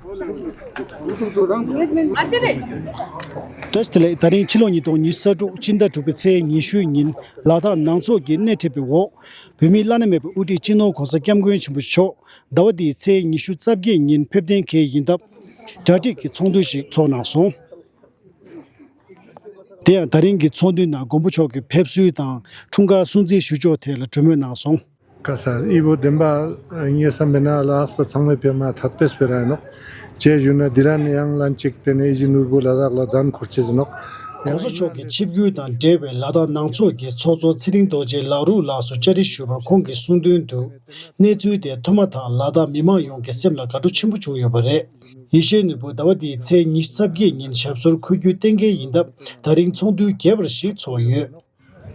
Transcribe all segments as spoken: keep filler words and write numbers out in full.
བཀྲ་ཤིས་བདེ་ལེགས། ད་རིང་ཕྱི་ལོ་ཉིས་སྟོང་ཉི་ཤུ་རྩ་དྲུག་སྤྱི་ཟླ་དྲུག་པའི་ཚེས་ཉི་ཤུའི་ཉིན་ལ་དྭགས་ནང་ཚོགས་ཀྱིས་སྣེ་ཁྲིད་པའི་འོག་བོད་མིའི་བླ་ན་མེད་པའི་དབུ་ཁྲིད་སྤྱི་ནོར་༸གོང་ས་༸སྐྱབས་མགོན་ཆེན་པོ་མཆོག་ཟླ་བ་འདིའི་ཚེས་ཉི་ཤུ་རྩ་བརྒྱད་ཉིན་ཕེབས་གཏན་འཁེལ་ཡིན་སྟབས། གྲ་སྒྲིག་གི་ཚོགས་འདུ་ཞིག་ཚོགས་གནང་སོང་། དེ་ཡང་ད་རིང་གི་ཚོགས་འདུའི་ནང་མགོན་པོ་མཆོག་གི་ཕེབས་བསུ་དང་འཁྲུངས་སྐར་སྲུང་བརྩི་ཞུ་ཕྱོགས་ཐད་ལ་གྲོས་མོལ་གནང་སོང་། ཁ་ས་ཨི་བོ་བདེན་པ་ངའི་བསམ་པའི་ནང་ལ་ཨ་སྤ་ཚང་མའི་ཕེབས་མ་ཐད་པའི་སྤེ་ར་ཡིན་ནོག་ཅེས་ཞུ་ན་འདི་ར་ནི་ཡང་ལན་གཅིག་དེ་ནས་ཨི་ཇི་ནོར་བུ་ལ་དྭགས་ལ་གདན་འཁོར་ཆེད་ཡིན་ནོག་གོང་ས་མཆོག་གི་ཆིབས་བསྒྱུར་དང་འབྲེལ་བའི་ལ་དྭགས་ནང་ཚོགས་ཀྱི་ཚོགས་གཙོ་ཚེ་རིང་རྡོ་རྗེ་ལག་རུ་ལགས་སུ་བཅར་འདྲི་ཞུས་པར་ཁོང་གིས་གསུངས་དོན་དུ། གནས་ཚུལ་དེ་ཐོས་མ་ཐག་ལ་དྭགས་མི་མང་ཡོངས་ཀྱི་སེམས་ལ་དགའ་སྤྲོ་ཆེན་པོ་བྱུང་ཡོད་པ་རེད། ཡེ་ཤེས་ནོར་བུ་ཟླ་བ་འདིའི་ཚེས་ཉི་ཤུ་རྩ་བརྒྱད་ཉིན་ཞབས་སོར་འཁོད་རྒྱུ་གཏན་འཁེལ་ཡིན་སྟབས། ད་རིང་ཚོགས་འདུ་རྒྱས་པར་ཞིག་ཚོགས་ཡོད།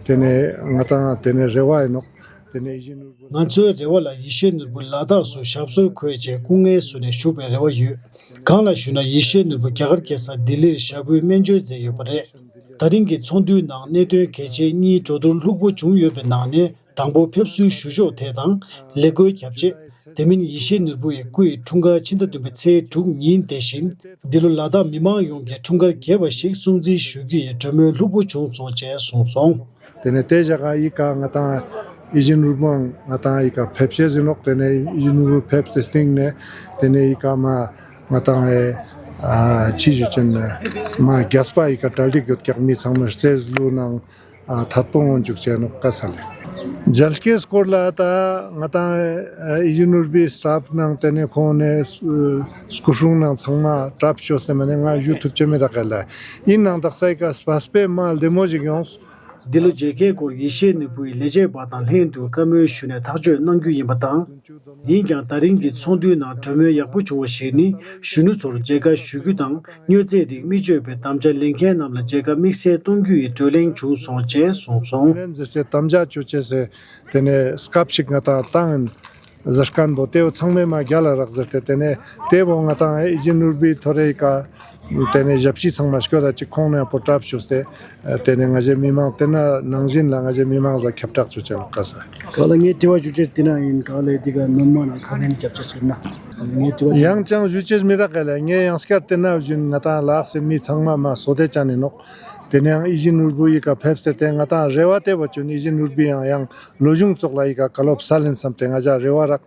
དེ་ནས་ང་དང་དེ་ནས་རེ་བ་ཡིན་ནོག་དེ་ནས་ཡེ་ཤེས་ནོར་བུ། ང་ཚོའི་རེ་བ་ལ་ཡེ་ཤེས་ནོར་བུ་ལ་དྭགས་སུ་ཞབས་སོར་འཁོད་རྗེས་སྐུ་ངལ་གསོ་ནས་བཞུགས་པའི་རེ་བ་ཡོད། གང་ལགས་ཞུ་ན་ཡེ་ཤེས་ནོར་བུ་རྒྱ་གར་རྒྱལ་ས་ལྡི་ལིར་ཞབས་བརྟན་སྨན་བཅོས་མཛད་ཡོད་པ་རེད། ད་རིང་གི་ཚོགས་འདུའི་ནང་གནད་དོན་གལ་ཆེ་གཉིས་གྲོས་བསྡུར་ལྷུག་པོ་བྱུང་ཡོད་པའི་ནང་ནས་དང་པོ་ཕེབས་བསུའི་ཞུ་ཕྱོགས་ཐད་དང་ལས་བགོས་བརྒྱབ་རྗེས། དེ་མིན་ཡེ་ཤེས་ནོར་བུ་ཡི་སྐུ་ཡི་འཁྲུངས་སྐར་ཕྱི་ཟླ་བདུན་པའི་ཚེས་དྲུག་ཉིན་དེ་བཞིན་འདི་ལོ་ལ་དྭགས་མི་མང་ཡོངས་ཀྱི་འཁྲུངས་སྐར་རྒྱས་པ་ཞིག་སྲུང་བརྩི་ཞུ་རྒྱུ་ཡི་གྲོས་མོལ་ལྷུག་པོ་བྱུང་སོང་ཅེས་གསུངས་སོང་། དེ་ནས་དེ་བཞག་ག་ཡི་ག་ང་དང་ཡིད་བཞིན་ནོར་བུའང་ང་དང་ཡི་ག་ཕེབས་ཤེས་ཟིན་ནོག་དེ་ནས་ཡིད་བཞིན་ནོར་བུ་ཕེབས་ཏེ་སྟེང་ནས་དེ་ནས་ཡི་ག་མ་ང་དང་ཨེ་ཨ་ཅི་ཞུ་ཅན་མ་རྒྱས་པ་ཡི་ག་གྲ་སྒྲིག་ཡོད་ཀྱག་མི་ཚང་མ་རྩེས་ལུ་ནང་ཨ་ཐད་པོ་ངོ་འཇུག་བྱས་ནོག་ཀ་ས་ལེ། མཇལ་ཁའི་སྐོར་ལ་ད་ང་དང་ཨེ་ཡིད་བཞིན་ནོར་བུའི་སི་ཊཱཕ་ནང་དེ་ནས་ཁོང་ནས་སྐུ་སྲུང་ནང་ཚང་མ་གྲབས་ཤོ་སེ་མ་ནས་ང་ཡུ་ཐུབ་ཅེ་མི་རག་ག་ལ་ཡིན་ནང་དག་ས་ཡི་ག་སྤ་སྤེ་མ་ལྡེ་མོ་ཞིག་ཡོངས། འདི་ལོ་མཇལ་ཁའི་སྐོར་ཡེ་ཤེས་ནོར་བུའི་ལས་བྱེད་པ་དང་ལྷན་དུ་བཀའ་མོལ་ཞུས་ནས་ཐག་གཅོད་གནང་རྒྱུ་ཡིན་པ་དང་། ཡིན་ཀྱང་ད་རིང་གི་ཚོགས་འདུའི་ནང་གྲོས་མོལ་ཡག་པོ་བྱུང་བ་ཞིག་ནི་གཞོན་ནུ་ཚོར་མཇལ་ཁ་ཞུ་རྒྱུ་དང་མྱོས་རྫས་རིགས་མི་སྤྱོད་པའི་དམ་བཅའ་ལེན་མཁན་རྣམས་ལ་མཇལ་ཁ་དམིགས་བསལ་གཏོང་རྒྱུ་ཡི་གྲོས་གླེང་བྱུང་སོང་ཅེས་གསུངས་སོང་། ལན་ཟེར་ཅེས་དམ་བཅའ་བཅོ་ཅེས་ཟེར་དེ་ནས་སྐབས་ཤིག་ང་དང་བཏང་ཡིན། ཟེར་མཁན་པོ་དེ་བོ་ཚང་མས་མ་རྒྱ་ལ་རག་ཟེར་ཏེ་དེ་ནས་དེ་བོ་ང་དང་ཨེ་ཡིད་བཞིན་ནོར་བུའི་ཐོ་རེ་ཀ་དེ་ནས་ཞབས་ཕྱི་ཚང་མ་སྐྱོད་ད་ཅིག་ཁོང་ནས་པོ་གྲབས་ཞུས་ཏེ་དེ་ནས་ང་ཞའི་མི་མང་དེ་ན་ནང་བཞིན་ལ་ང་ཞའི་མི་མང་ལ་ཁྱབ་བསྒྲགས་ཅོ་ཅེས་ལ་བཀའ་ས། ག་ལ་ངས་དྲི་བ་ཞུ་ཅེས་དེ་ན་ཡིན་ག་ལས་འདི་ག་སྣོན་མ་ན་ཁ་ལེན་རྒྱབ་ཅེས་ཟེར་ན་ངས་དྲི་བ་ཡང་ཅང་ཞུ་ཅེས་མི་རག་ག་ལ་ངས་ཡང་སྐྱར་དེ་ན་བཞིན་ང་དང་ལགས་སེ་མི་ཚང་མ་མ་སོ་དེ་ཅང་ནི་ནོག་དེ་ནས་ཡང་ཨེ་ཡིད་བཞིན་ནོར་བུ་ཡི་ཀ་ཕེབས་ཏེ་དེ་ང་དང་རེ་བ་དེ་བོ་ཅོ་ནི་ཨེ་ཡིད་བཞིན་ནོར་བུ་ཡང་ཡང་ལོ་གཞུང་ཙོགས་ལ་ཡི་ག་བཀའ་སློབ་ས་ལེན་བསམ་སྟེ་ང་ཅག་རེ་བ་རག་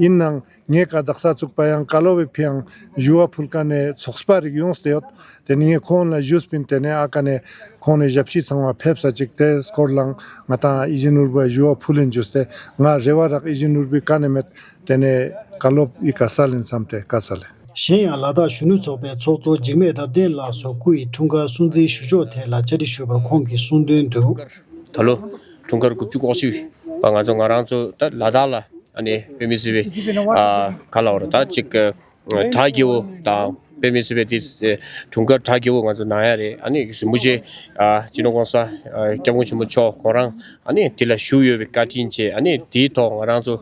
ཡིན་ནང་ངས་ཀ་དག་ས་ཚུགས་པ་ཡང་བཀའ་སློབ་བི་ཕི་ཡང་ཞུ་བ་ཕུལ་ཀ་ནས་ཚོགས་པ་རིག་ཡོངས་ཏེ་ཡོད། དེ་ནི་ངས་ཁོང་ལ་ཞུས་པིན་དེ་ནས་ཨ་ཀ་ནས་ཁོང་ནས་ཞབས་ཕྱི་ཚང་མ་ཕེབས་ས་ཅིག་དེ་སྐོར་ལང་ང་དང་ཨེ་ཡིད་བཞིན་ནོར་བུ་ཞུ་བ་ཕུལ་ལེན་ཞུས་ཏེ་ང་རེ་བ་རག་ཨེ་ཡིད་བཞིན་ནོར་བུའི་ཀ་ནས་མེད་དེ་ནས་བཀའ་སློབ་ཡི་ག་ས་ལེན་བསམ་སྟེ་ཀ་ས་ལེན། གཞན་ཡང་ལ་དྭགས་གཞོན་ནུ་ཚོགས་པའི་ཚོགས་གཙོ་འཇིགས་མེད་རབ་བརྟན་ལགས་སུ་སྐུ་ཡི་འཁྲུངས་སྐར་སྲུང་བརྩིའི་ཞུ་ཕྱོགས་ཐད་ལ་བཅར་འདྲི་ཞུས་པར་ཁོང་གིས་གསུངས་དོན་དུ། ད་ལོ་འཁྲུངས་སྐར་དགུ་བཅུ་གོ་གཅིག་པ་ང་ཚོ་ང་རང་ཚོ་ད་ལ་དྭགས་ལ་ཨ་ནི་དཔེ་མི་སྲིད་པའི་ཨ་ག་ལ་བར་ད་ཅིག་གྲ་རྒྱས་པོ་དང་དཔེ་མི་སྲིད་པའི་དེ་འཁྲུངས་སྐར་གྲ་རྒྱས་པོ་ང་ཚོ་གནང་ཡ་རེད། ཨ་ནི་རིན་པོ་ཆེ་ཨ་སྤྱི་ནོར་༸གོང་ས་ཨ་༸སྐྱབས་མགོན་ཆེན་པོ་མཆོག་ཁོང་རང་ཨ་ནི་དེ་ལ་བཞུགས་ཡོད་པའི་བཀའ་དྲིན་ཆེ། ཨ་ནི་དེའི་ཐོག་ང་རང་ཚོ་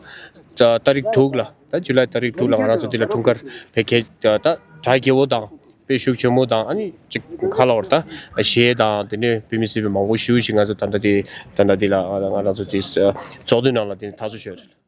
ད་ཏ་རིག་དྲུག་ལ་ད་ཇུ་ལའི་ཏ་རིག་དྲུག་ལ་ང་རང་ཚོ་དེ་ལ་འཁྲུངས་སྐར་བེ་ཁེ་ད་གྲ་རྒྱས་པོ་དང་དཔེ་ཤུགས་ཆེན་མོ་དང་ཨ་ནི་ཅིག་ག་ལ་བར་ད་གཞས་དང་དེ་ནས་དཔེ་མི་སྲིད་པའི་མང་པོ་ཞེ་པོ་ཞིག་ང་ཚོ་ད་ལྟ་དེ་ད་ལྟ་དེ་ལ་ང་རང་ཚོ་དེ་ཚོགས་འདུའི་ནང་ལ་དེ་འཐབ་རྩོད་ཞུ་ཡ་རེད།